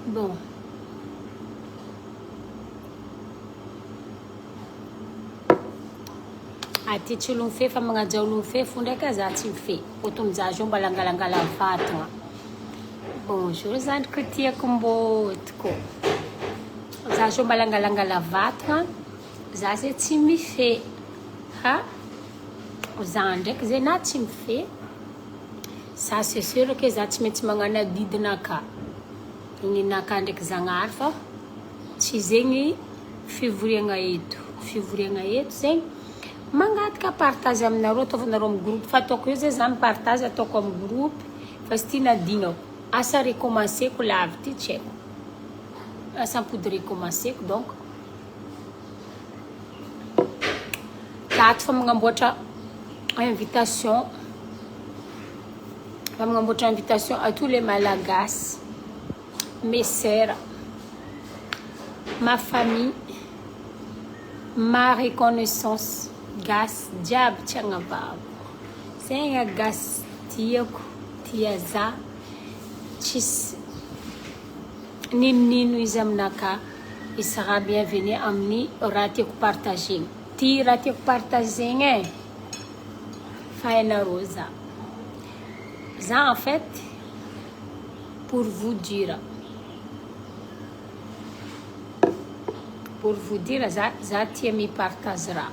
Bon. Aty tsy olo mifehy fa magnaja olo mifehy fo ndraiky za tsy mifehy. Fôtony za zao mba langalangala vatagna. Bonjour zandriko tiako mbôtiko. Za zao mba langalangala vatagna. Za zay tsy mifehy. Ha? Za ndraiky zay na tsy mifehy. Ça c'est sûr que za tsy maintsy magnano adidinaka. Ninaka ndraiky Zagnahary fa tsy zegny fivoriagna eto. Fivoriagna eto zegny mangataka partage aminareo, ataovanareo amin'ny groupe. Fa ataoko eo zay za mi-partage ataoko amin'ny groupe fa izy ty nadignako. Asa recommencer-ko lavy ty tsy haiko. Asa ampody recommencer-ko donc tato fa magnamboatra invitation fa magnamboatra invitation à tous les Malagasy, mes sœurs, ma famille, ma reconnaissance gasy jiaby tsy agnavahako. Zegny gasy tiako, tia za, tsisy ninonino izy aminakahy. Il sera bienvenu amin'ny raha tiako partagena. Ty raha tiako partagena e, fa hainareo za. Za en fait, pour vous dire, pour vous dire, za, za tia mi-partage raha.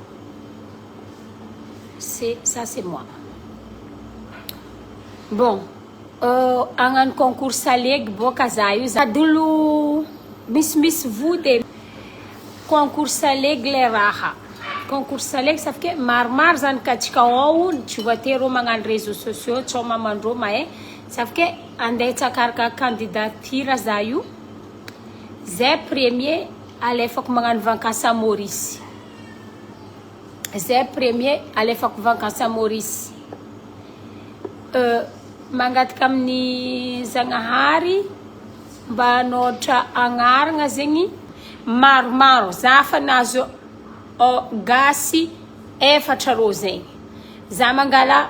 C'est, ça c'est moi. Bon, euh, hagnano concours salegy boka za io. Za dolo misimisy vody e. Concours salegy le raha. Concours salegy ça fait que maromaro zany ka antsika ao tsy voatery rô magnano réseaux sociaux tsao mamandrô mahay. Ça fait que andeha hitsakaraka candidature za io. Zay premier alefako magnano vacances à Maurice. Zay premier alefako vacances à Maurice. Euh, mangataka amin'ny Zagnahary mba hanôtra agnarana zegny maromaro. Za fa nahazo oh, gasy efatra rô zegny. Za mangala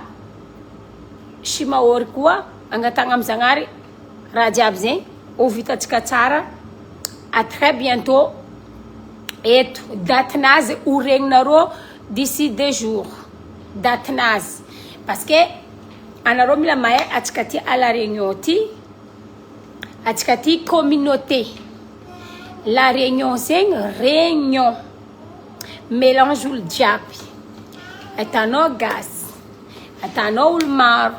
Shimaory koa angatahana amin'ny Zagnahary raha jiaby zegny ho vitantsika tsara à très bientôt eto datenazy ho regninareo d'ici 2 jours datenazy parce que anareo mila mahay atsika ty à la Réunion ty atsika ty communauté la Réunion zegny réunion mélange olo jiaby ahitanao gasy ahitanao olo maro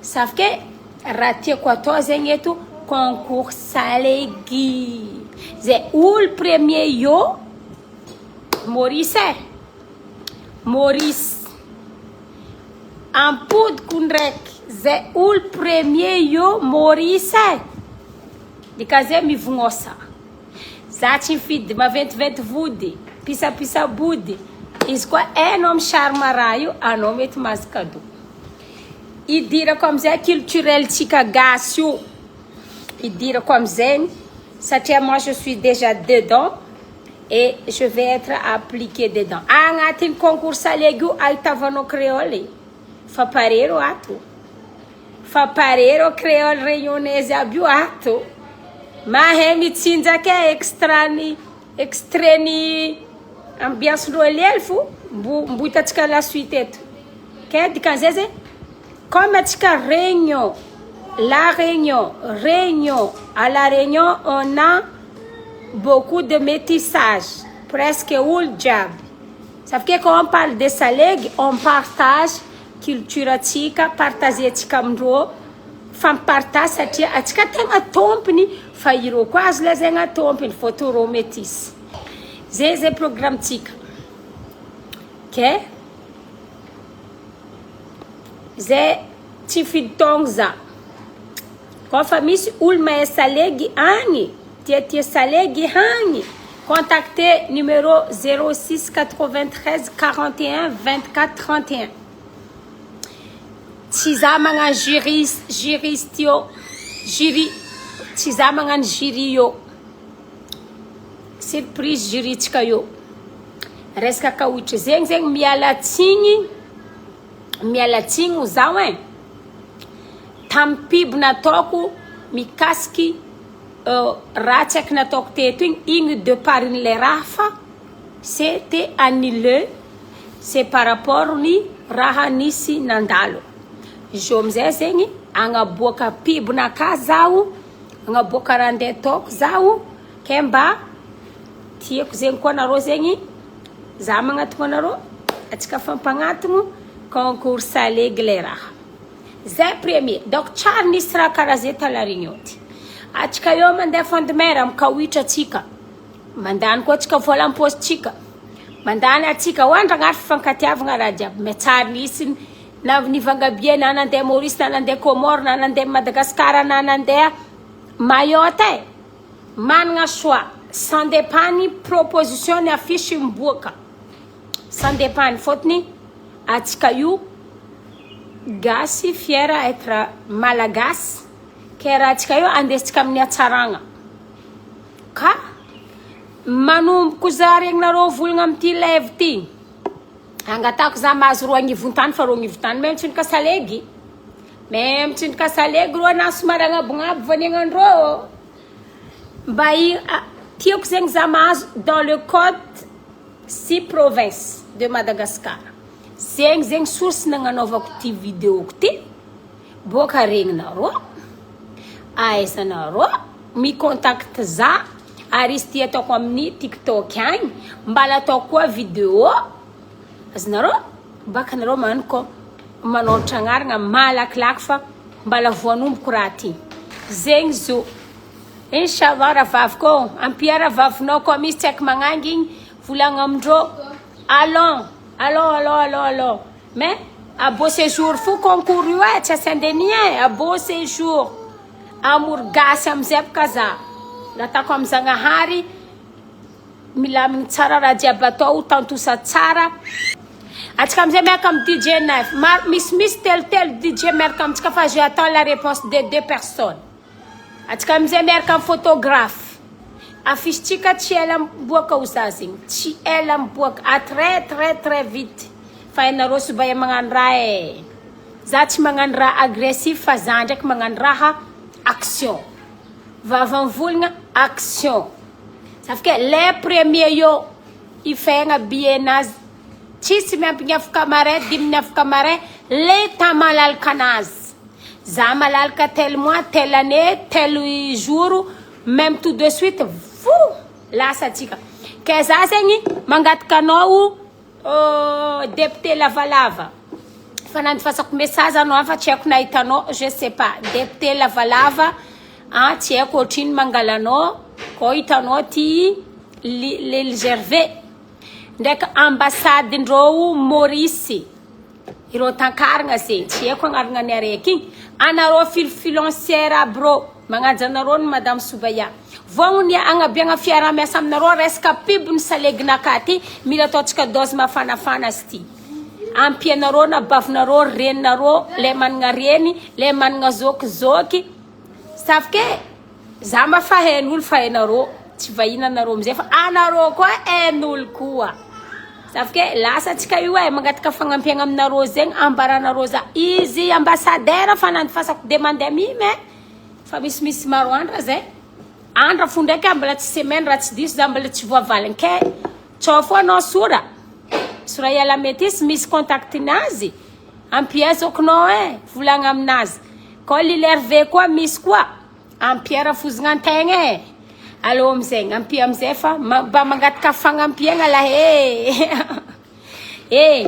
ça fait que raha tiako atao zegny eto concours salegy zay olo premier io Maurice e Maurice ampodiko ndraiky zay olo premier io Maurice e dika zay mivognosa za tsy mifidy maventiventy vody pisapisa body izy koa hainao mi-charme raha io anao mety mahazo cadeau idirako amizay culturel tsika gasy io idirako amizay satria moi je suis déjà dedans et je vais être appliqué dedans agnatin'ny concours salegy io ahitavanao créole fa pare rô ato fa pare rô créole réunionnaise aby io ato mahay mitsinjaka e extra-ny extrait-ny ambiance ndreo helihely fo mbo mbo hitantsika la suite eto ke dikan'izay zay comme atsika réunion la réunion réunion à la réunion on a beaucoup de métissage presque olo jiaby ça fait que quand on parle de salegy on partage culture atsika partage atsika amindreo fampipartage satria atsika tegna tompony fa ireo koa azo lazaigna tompony fôtony rô métis zay zay programme tsika ke zay tsy fidy taogno za koa fa misy olo mahay salegy agny tiatia salegy hagny contacter numéro 06 93 41 24 31 tsy za magnano jury juriste io jury tsy za magnano jury io surprise jury-tsika io resaka kaohitra zegny zegny mialatsigny mialatsigny zaho e tamin'ny pibo nataoko mikasiky. Raha tsy haiko nataoko teto igny, igny de part n'le raha fa c'était annulé, c'est par rapport ny raha nisy nandalo. Izy io amizay zegny agnaboaka pibonaka zaho, agnaboaka raha andeha ataoko zaho, ke mba tiako zegny koa anareo zegny za magnatogno anareo atsika fampagnatogno concours salegy le raha zay premier. Donc tsary nisy raha karaha zay ta La Réunion ty. Atsika eo mandeha fond de mer amy kaohitra, atsika mandany koa, atsika vola am-paositsika mandany, atsika ho andragnary fifankatiavagna raha jiaby, mais tsary nisy na nivangabie na nandeha Maurice, na nandeha Comore, na nandeha Madagasikara, na nandeha Mayotte e. Manana choix, sans dépend ny proposition ny affiche miboaka, sans dépend ny fôtony atsika io gasy, fier à être malagasy, ke raha atsika io andesitsika amin'ny hatsaragna ka manomboko za regninareo volagna amity live ty. Angatako za mahazo roa agnivontany, fa roa agnivontany me mitsindrika salegy, me mitsindrika salegy ro na somary agnabognabo vaniagnandrô mba tiako zegny za mahazo dans le code six provinces de Madagascar zegny. Zegny source nagnanaovako ty vidéoko ty boka regninareo, ahaizanareo micontacte za. Ary izy ty ataoko amin'ny TikTok agny, mbala ataoko koa vidéo azonareo baka anareo magnano ko manoratra agnarana malakilaky, fa mbala voanomboko raha ty zegny zo. Inchallah, rahavavy ko ampia rahavavinao koa misy tsy haiko magnangy igny, volagna amindreo: allons, allons, allons, allons, allons. Mais à Beau Séjour fo concours io e, tsy à Saint-Denis e, à Beau Séjour amour gasy amizay boka za natako amy Zagnahary milamigny tsara raha jiaby atao tantosa tsara. Atsika amizay miaraka amy DJ Nef mar misimisy telotelo DJ miaraka amitsika, fa je attends la réponse de deux personnes. Atsika amizay miaraka amy photographe, affiche-tsika tsy ela miboaka ho za zegny, tsy ela miboaka, à très très très vite, fa hainareo sobaya magnano raha e. Za tsy magnano raha agressif, fa za ndraiky magnano raha action, vavamvolagna action. Ça fait que les premier io ifegna billet-nazy tsisy miampigny afaka maray diminy, afaka maray le temps malalaka anazy. Za malalaka tel mois, telle année, tel jour même, tout de suite fo lasa atsika. Ke za zegny mangataka anao député lavalava, fa nandifasako message anao fa tsy haiko nahitanao, je sais pas. Député lavalava a, tsy haiko ohatrino mangalanao ko hitanao ty Lely Gervais ndraiky ambassade ndreo Maurice ireo tankaragna zegny, tsy haiko agnarana ny araiky igny. Anareo financière aby rô magnaja anareo ny madame Sobaya vognony agnabiagna fiaraha-miasa aminareo resaka pub ny saleginaka ty. Mila ataontsika dose mafanafana azy ty, ampianareo na bavinareo, reninareo le managna reny, le managna zokizoky safike za mba fa hain'olo, fa hainareo tsy vahina anareo amizay, fa anareo koa hain'olo koa safike lasa atsika io e. Mangataka fagnampiagna aminareo zegny, ambaranareo za izy ambassadeur fa nandifasako demande mime e, fa misimisy maro andra zay andra fo ndraiky mbola tsy semaine raha tsy diso za mbola tsy voavaliny. Ke tsao fo anao sora Soraya la métisse misy contactinazy, ampiazokinao e, volagna aminazy koa. Lily Hervé koa misy koa ampiara fozagna antegna e. Alô amizegny ampia amizay fa mba mangataka fagnampiagna lah e e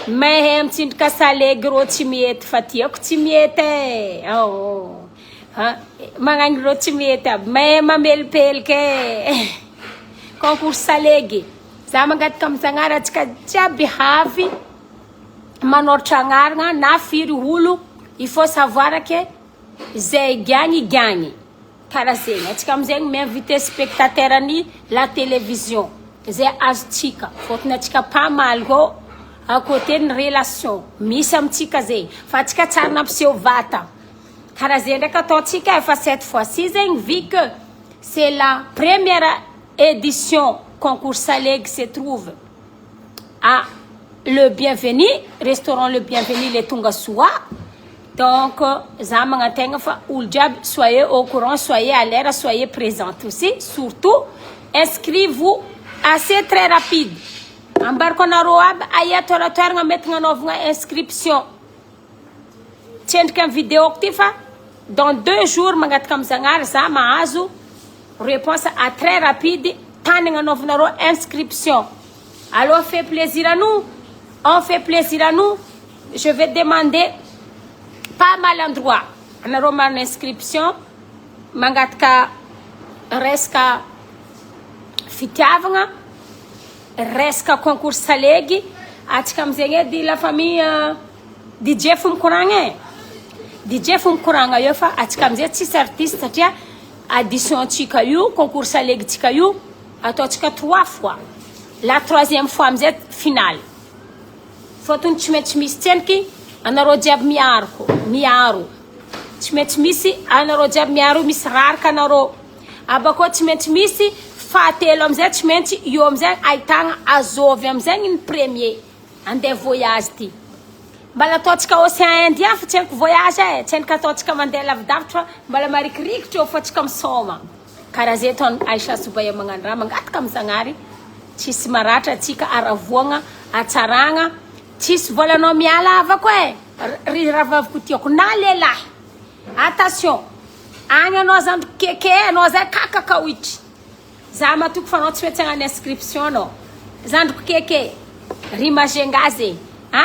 mahay mitsindrika salegy rô tsy mety, fa tiako tsy mety e. Ao magnano rô tsy mety aby mahay mamelipeliky e. Concours salegy za mangataka amy Zagnahary atsika jiaby havy manoratra agnarana na firy olo. Il faut savoir que zay gagny gagny karaha zegny. Atsika amizegny miinvité spectateur ny la télévision zay azotsika fôtony atsika pas mal kô à côté ny relation misy amitsika zegny, fa atsika tsara nampiseho vata karaha zegny ndraiky ataotsika. Efa cette fois-ci zegny, vu que c'est la première édition concours salegy se trouve à Le Bienvenu, restaurant Le Bienvenu, le tonga soa. Donc za magnantegna fa olo jiaby, soyez au courant, soyez à l'heure, soyez présente aussi. Surtout inscrivez-vous assez très rapide. Ambariko anareo aby aia toeratoerana mety gnanaovagna inscription. Tsy endriky amy vidéoko ty fa dans 2 jours mangataka amy Zagnahary za mahazo réponse à très rapide tany agnanaovanareo inscription. Alors fait plaisir à nous, on fait plaisir à nous. Je vais demander pas mal endroit anareo marina inscription. Mangataka resaka fitiavagna, resaka concours salegy atsika amizegny edy. La famille, DJ fo mikoragna e, DJ fo mikoragna eo fa atsika amizay tsisy artiste satria édition tsika io, concours salegy tsika io ataotsika trois fois, la troisième fois amizay finale. Fôtony tsy maintsy misy tseniky anareo jiaby miaroko miaro, tsy maintsy misy anareo jiaby miaro, misy raraka anareo abakeo, tsy maintsy misy fahatelo amizay, tsy maintsy eo amizay ahitagna azovy amizay ny premier andeha voyage ty. Mbala ataotsika océan Indien fa tsy haiko voyage e, tsy haiko ataotsika mandeha lavidavitra fa mbala marikirikitra eo fa tsika misoma karaha zay. Ataony Aisha Sobaya magnano raha mangataka amy Zagnahary tsisy maratra atsika, aravoagna, atsaragna, tsisy volanao miala avako e. Ry rahavaviko tiako na lehilahy, attention agny anao zandry keke, anao zay kakakaoitry, za matoky fa anao tsy maintsy hagnano inscription anao zandriko keke, ry mazenga zegny a,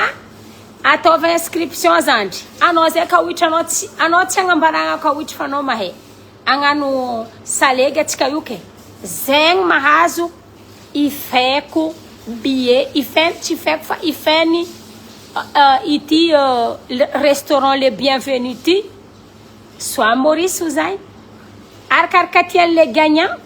ataova inscription zandry anao zay kaoitra anao, tsy anao tsy agnambaragna kaoitry fa anao mahay agnano salegy atsika io ke zegny mahazo ifeko billet ifeny, tsy ifeko fa ifeny ity restaurant Le Bienvenu ty, soit Maurice zay arakaraka tian'le gagnant,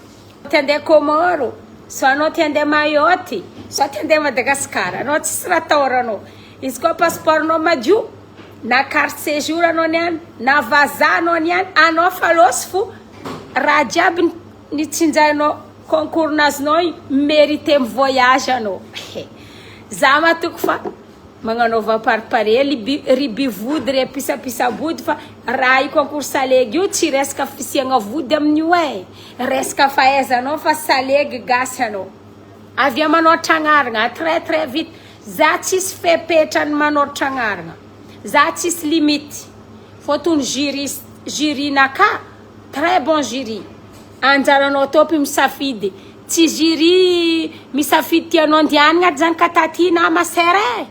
ty andeha Comore, soit anao ty andeha Mayotte, soit ty andeha Madagasikara anao, tsisy raha ataoranao izy koa passeportnao madio na carte séjour anao niany na vazaha anao niany, anao fa losy fo raha jiaby nitsinjainao concours nazonao igny, mérité voyage anao. Za matoko fa magnanaova paripare riby vody re pisapisa-body fa raha io concours salegy io tsy resaka fisiagna vody amin'io e, resaka fahaizanao fa salegy gasy anao avy manoratra agnarana très très vite. Za tsisy fepetrany manoratra agnarana, za tsisy limite fôtony jury, jurynaka très bon jury, anjaranao topy misafidy, tsy jury misafidy tianao andianana ady zany kataty na masera e,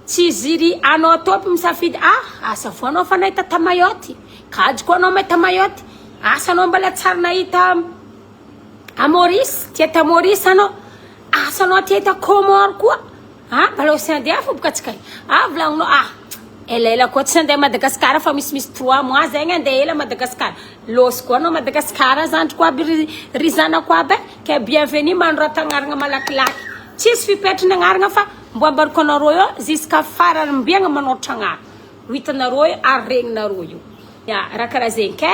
tsy jury anao topy misafidy. Ah, asa fo anao fa nahita ta Mayotte, kajy koa anao mahita Mayotte, asa anao mbola tsary nahita a Maurice, tia ta Maurice anao, asa anao tia hita Comore koa, ah mbola océan Indien fo boka atsika. Ah, volagninao, ah elaela koa tsy andeha Madagasikara fa misimisy 3 mois zegny andeha ela Madagasikara, losy koa anao Madagasikara zandriko aby, ry zanako aby e. Ke bienvenue, manorata agnarana malakilaky, tsisy fipetrany agnarana fa mbo ambariko anareo eo jusqu'à farany mbiagna manoratra agnarana ho hitanareo eo ary regninareo io ya raha karaha zegny. Ke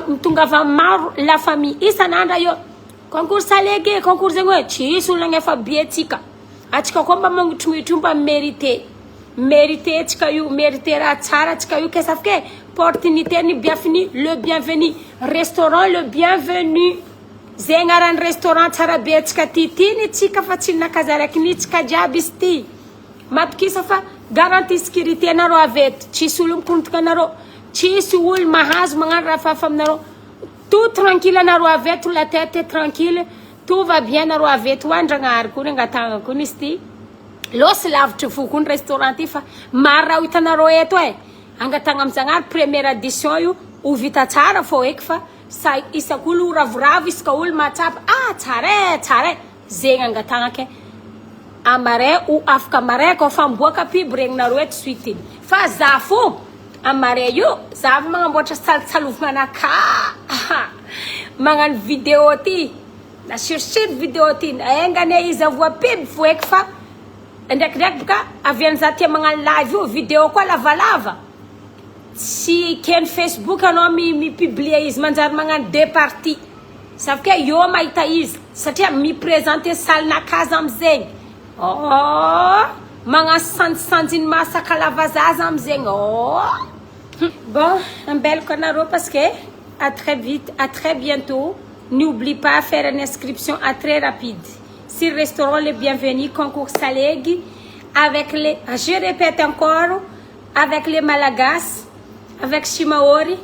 mitongava maro la famille isan'andra io concours salegy, concours zegny hoe tsisy olo nagnefa billet tsika, atsika koa mba mangotrognitro io, mba mérité, mérité atsika io, mérité raha tsara atsika io. Ke safiky opportunité ny bienvenu, Le Bienvenu restaurant, Le Bienvenu zegny arany restaurant tsara be atsika ty ty ny tsika fa tsy nakaza raiky nitsika jiaby izy ty. Matokisa fa garantie sécurité anareo avy eto, tsisy olo mikorontoka anareo, tsisy olo mahazo magnano raha fafa aminareo, tout tranquille anareo avy eto, la tête est tranquille, tout va bien anareo avy eto. Andragnahary koa ny angatahana koa izy ty, losy lavitry fo koa ny restaurant ty fa maro raha ho hitanareo eto e. Angatahana amy Zagnahary première édition io ho vita tsara fô eky fa sa isak'olo ho ravoravo, isaka olo mahatsapa ah tsara e, tsara e zegny angatahana ke amare o afaka mare koa fa miboaka pibo regninareo eto suite iny fa za fo amare io za avy magnamboatra salotsalovana anaka, magnano vidéo ty na sirisiry vidéo ty engane izy avoa pibo fo eky fa ndraikindraiky boka avian'iza tia magnano live io vidéo koa lavalava, tsy keny Facebook anao mi publier izy manjary magnano deux parties, sauf que eo mahita izy satria miprésente salinakazy amizegny. Oh. Magnano sanjisanjiny mahasakalava zaza amizegny. Oh! Bon, ambelako anareo parce que à très vite, à très bientôt. N'oublie pas faire une inscription à très rapide. Sur restaurant Les Bienvenus, concours Salegy, avec les, je répète encore, avec les Malagasy, avec Shimaori,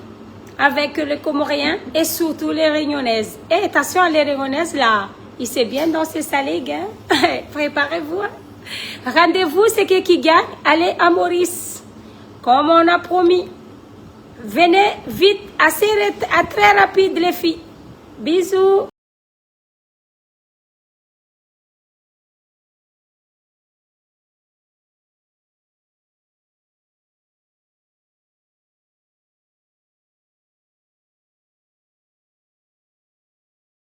avec les Comoriens et surtout les Réunionnaises. Et attention, les Réunionnaises là, il sait bien danser Salegy. Hein? Préparez-vous. Hein? Rendez-vous, c'est qui gagne? Allez à Maurice, comme on a promis. Venez vite, assez, à très rapide les filles. Bisous.